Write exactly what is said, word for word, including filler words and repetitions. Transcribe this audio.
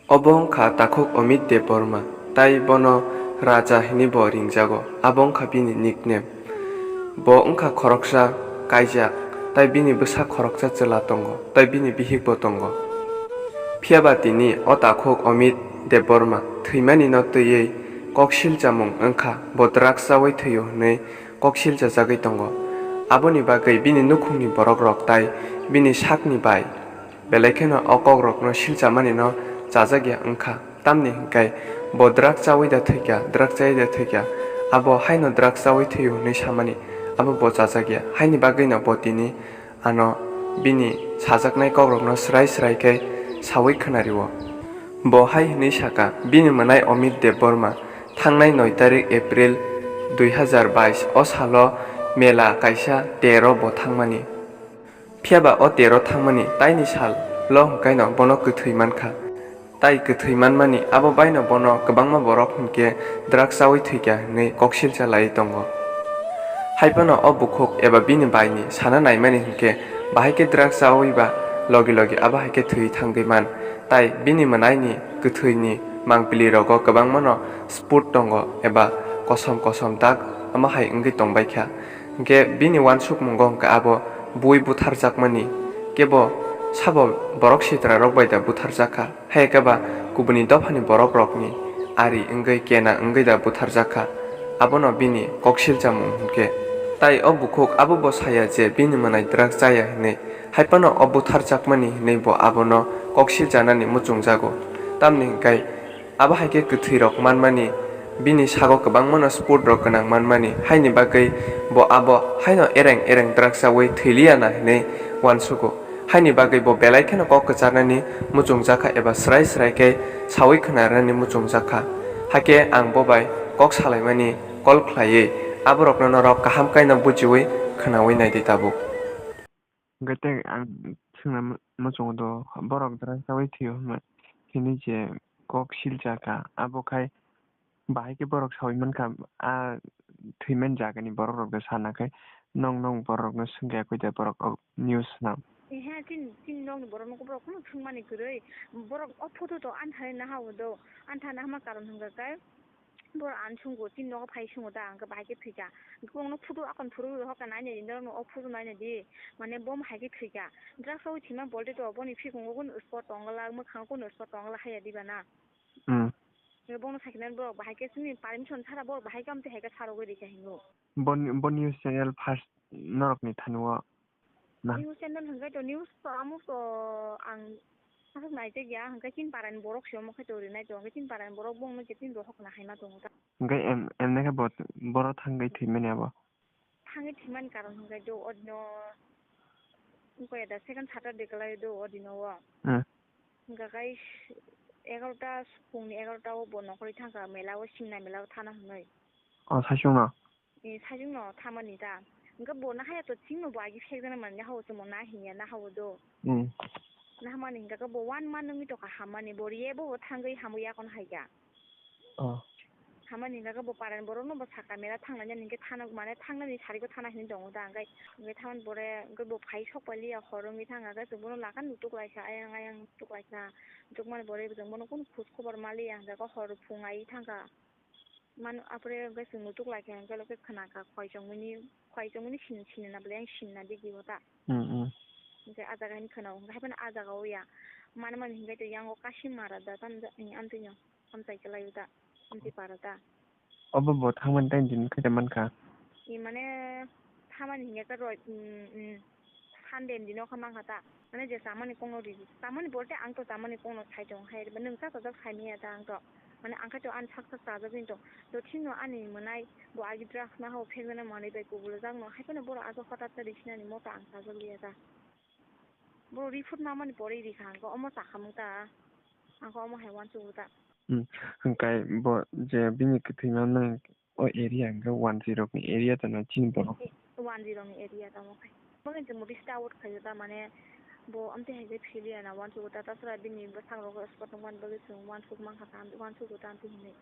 Obo wngkha takhuk Amit Debbarma, tai bono Raja hinwi bo ringjago, abo wngkha bini nickname. Bo wngkha khoroksa kaijak, tai bini bwsa khoroksa chwla tongo, tai bini bihikbo tongo. Phiyaba tini o takhuk Amit Debbarma thwimanino twiwi kok silchamung wngkha, bo drugs chawi thwio hwnwi kok silchajagwi tongo. Aboni bagwi bini nukhungni borokrok tai bini sakni bai belai kheno o kokrokno silchamanino chajakya wngkha. Tamni hwnkhe bo drugs chawi da thwikha, drugs chawi da thwikha, abo haino drugs chawi thwio hwnwi samani abo bo chajakya. Haini bagwino bo tini ano bini sajaknai kokrokno swrai swrai khe sawi khwnario. Bo hai hwnwi saka, bini mwnai Amit Debbarma thangnai noi tarik April dui hazar bais o salo mela kaisa tero bo thangmani. Phiyaba o tero thangmani taini salo hwnkhaino bono kwthwi mankha. Tai kwthwi manmani abo baino bono kwbangma borok hwnkhe drugs chawi thwikha hwnwi koksilsa laiwi tongo. Haiphano o bukhuk eba bini baini sana naimani hwnkhe bahai khe drugs chawi ba logi logi abo hai khe thwi thangwi man. Tai bini mwnaini kwthwini mangpili rogo kwbangmano spot tongo eba kosom kosom dak amo hai wngwi tongbaikha. Hwnkhe bini uansukmungo hwnkhe abo bui butharjakmani kebo sabo borok sitra rok bai da butharjakha. Hai khe ba kubuni dophani borokrokni ari wngwi kena wngwi da butharjak kha, abono bini koksilchamung hwn khe. Tai o bukhuk abo bo saya je bini mwnai drugs chaya hwnwi, hai phano o butharjakmani hwnwi bo abono koksilchanani muchungjago. Tamni hwn khe abo hai khe kwthwirok manmani, bini sago kwbangmano spot rok gwnang manmani, haini bagwi bo abo haino ereng ereng drugs chawi thwi liya na hwnwi uansugo. Haini bagwi bo belai kheno kok kwcharnani muchungjakha eba swrai swrai khe sawi khwnarnani muchungjakha. Hakhe ang bo bai kok salaimani call khlaiwi aborokno norok kaham kaino bujiwi khwnawi naidi tabuk. Hwnkhe tei ang swngna muchungo do, borok dwra chawi thwio hwnwi hini je kok silchakha, abo khai bahai khe borok sawi mankha, a thwimani jagani borok rok da sana khai nong nong borok rokno swngya koi da borok o news no. Ehe, chini, chini nokni borok no borok no thwngmani kwrwi, borok o photo to anthai naha o do, antha nahama karon hwnkha khe borok ani sungo chini nogo phai sungo da hwnkhe bahai khe thwikha, hwnkhe bongno photo akon phuru hokha nainai di, norok no o photo nainai di, mane bo bahai khe thwikha, drugs o thwima bolte to boni phikungo kunu spot tongla, mwkhango kunu spot tongla haiya diba na. Hmm. Bono sakhe nani borok bahai khe chini permission sara borok bahai khe amtwi hai khe sarogwi rikha hingo. Bon, bon news channel first norokni thani o na. News channel hwnkhe to news to amo to ang aswk naijak ya, hwnkhe chini parani borok se omo khe to rinai to, hwnkhe chini parani borok bongno je chini rohok na hai ma tongo ta. Hwnkhe em, em nai khe bo, boro thangwi thwimani abo. Thangwi thwimani karon hwnkhe do odino wngkha ya da second Saturday kwlai do odino o. Hmm. Hwnkha khe egarota, phungni egarota o bo nokhorwi thangkha mela o, Simna mela o thana hwnwi. O, saichung no? E, saichung no thamani da. Hwnkhe bo nahaya to chwngno bo agi phekjana mani, nahao chwngno na hinya, nahao do. Hmm. Nahamani hwnkha khe bo one month wngwi tongkha hammani, bo riye bo, bo thangwi hamwi yakon haikha. Oh. Hamani hwnkha khe bo parani borokno bo sakha mela thanglainani hwnkhe thana, mane thangnani sariko thana hinwi tongo da, hwnkhe, hwnkhe thamani pore hwnkhe bo phai sok pailiya, hor wngwi thangkha khe chwng bono laka nutuk laikha, ayang ayang nutuk laikha, nutukmani pore chwng bono kunu khoj khobor maliya, hwnkhe hor phung ai thangkha. Mano, apore hwnkhe chwng nutuk laikha, hwnkhe lokhe khwnakha, khwai chongmani, khwai chongmani sin-, sinina bwlai ang sinina digi bo ta. Hmm, hmm. Hwnkhe ah jaga hini khwnao, hwnkhe haiphano ah jaga o ya. Mano mani hwnkhe to yango kasim mara da, tamo ja-, ni amtwino. Hamchai kwlai o ta, hamchai para ta. Obo bo thangmani time din khe mankha. I mane thamani hinya khe roi, mm, mm, Sunday ni dino khe mankha ta. Mane je chamani kokno ridi. Chamani bolte ang to chamani kokno sai tong hai, nwng cha chajak sai manya ta ang to. Mane ang khe to ani sak sak chajagwi tong. To thikno ani mwnai bo agi drugs nahao phekjana manwi bai kubulajak no. Haiphano borok ajo hothat khe risinani mo ta ang chajak liya ta. Borok report mamani pore rikha ang khe omo chakhamung ta. Ang khe omo hai uansukgo ta. Hmm, hwnkhe bo je bini kwthwima nwng o area hwnkhe Wanjwi rokni area tongna chini borok. Wanjwi rokni area tamo khai. Bo hwnkhe chwng reach out khaio ta, mane bo amtwi hai khe philiya na uansukgo ta, taswra bini bwsang rok spot nukmani bagwi chwng uansuk mankha ta, uansukgo ta amtwi hinwi.